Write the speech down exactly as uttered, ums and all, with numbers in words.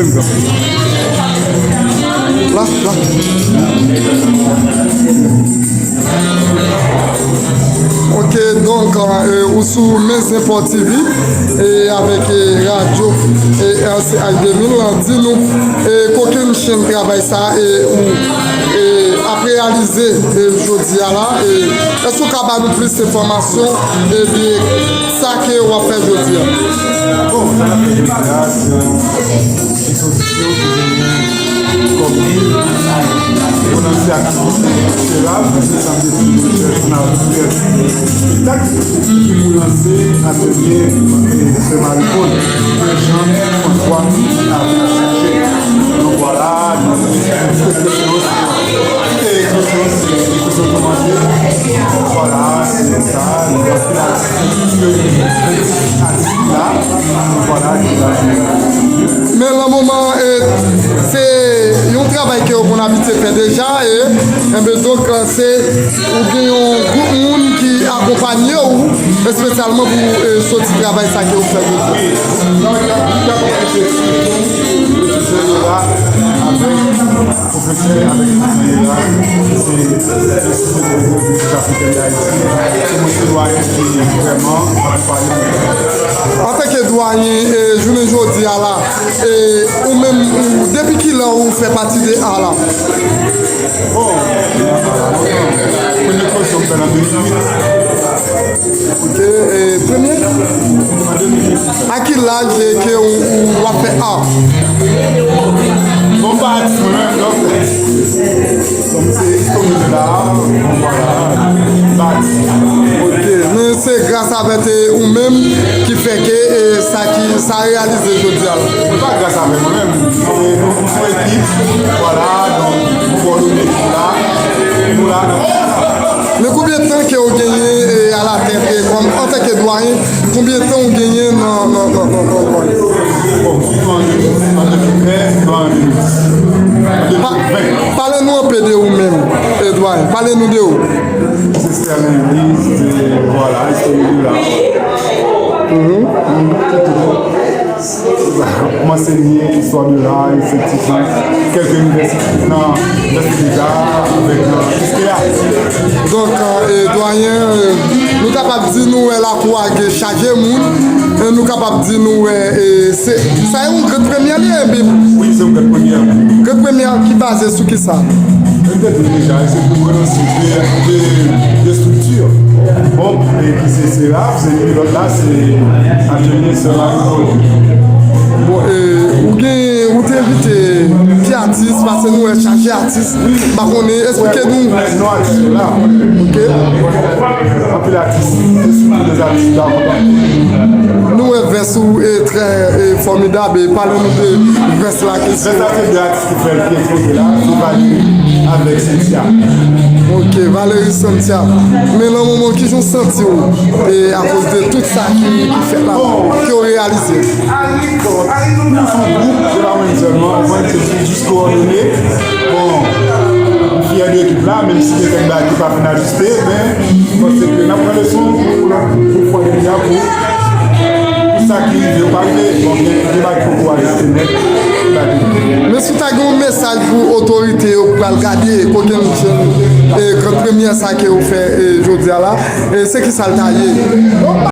La, la. Ok, donk, euh, ou sou Men Zen Paw T V, e avèk, e, radyo, e, R C H de mil lan, di nou, e, kokennchenn travay sa, e, ou, e, ap reyalize, e, jodi a la, e, èske w ka ba nou plis enfòmasyon, e, de sa ke w ap fè jodi a? Bon, sa n ap fè jodi a, se yon egzipozisyon ki genyen kòm bi pou lanse aktivite serav, se sant de rechèch pou n ap fè espektak ki pou lanse atelye, e, Sè Maripol, ke Jean François Avril chache. Donk, vwala, nou, nou fè eksperyans, fè eksperyans, e, eksperyans kòmante. Vwala, se sa, nou anpil atis, atis la, vwala, ki la. Men lan moman, e, se yon travay ke w konn abitye fè deja, e, enben, donk, se, ou gen yon gwoup moun ki akonpanye w, espesyalman pou, e, soti travay sa ke w fè jodi a. Wi, sa w t ap, w t ap eksplike, se la, avèk pwofesè, avèk etidyan yo la, se, se, se, se, se, se Afrik Ayiti. Se mwen ki dwayen ki vrèman akonpanye moun. Antanke dwayen, e, jounen jodi a la, e, ou menm, ou, depi kilè ou fè pati de a la? Bon, premye ekspozisyonm fè nan de mil uit. Ok, e, premye? An de mil uit. A ki laj ke ou, ou ap fè a? Bon, m pa atis mwen menm, donk, kòm se istoryis la, bon, vwala, m pa atis. Ok, men se gras avèk, e, ou menm ki fè ke, e, sa ki, sa reyalize jodi a la. Se pa gras avèk mwen menm, se, nou, nou se yon ekip, vwala, donk, nou kowòdone ekip la, nou la nan Men konbyen tan ke w genyen, e, alatèt, e, kòm, antanke dwayen, konbyen tan w genyen nan, nan, nan, nan, nan, nan... Bon, m soti an de mil sis, an de mil trèz, m soti an de mil sis. Pa-, pale nou anpe de ou menm, e, dwayen. Pale nou de ou. Se Sterlin Louis, se, vwala, istoryis la. M ansenye istwa de la, estetik, nan kèk inivèsite, nan Inivèsite Deta, avèk nan S P A. Donk, e, dwayen, e, nou kapab di nou wè lakou a gen chaje moun, e, nou kapab di nou wè, e, se, sa yon gran premyè li ye, men... Wi, se yon gran premyè. Gran premyè ki baze sou ki sa? M te di w deja, se pou relanse de, de, de estrikti. Bon, e ki se, se la, se epi lòt la, se atelye Sè Maripol. Bon, e, ou gen, ou te envite ki atis, paske nou wè chaje atis. M pa konnen, eksplike nou. Non, atis yo la. Ok. Anpil atis, e sitou de atis la. Nou wè vès ou e trè, e, fòmidab, e pale nou de vès la ki... Vès la se de atis ki fè l, ki ekspoze la, se Valery avèk Cynthia. Ok, Valery, Cynthia. Men lan moman, kijan w santi w, e, akoz de tout sa ki, ki fèt la, ke w reyalize? Bon, nou se yon gwoup, se pa mwen sèlman, mwen se jis kowòdone. Bon, m fyè de ekip la, menm si gen kèk bagay ki pa fin ajiste, men m panse ke n ap pran leson pou, pou fwa vini a, pou, pou sa ki rive yo pa rive. Bon, gen, gen bagay ki poko ajiste nèt, bagay. Men si w ta gen yon mesaj pou otorite yo k pral gade kokennchenn, e, gran premyè sa ke w fè, e, jodi a la, e, se ki sa l ta ye? Bon, m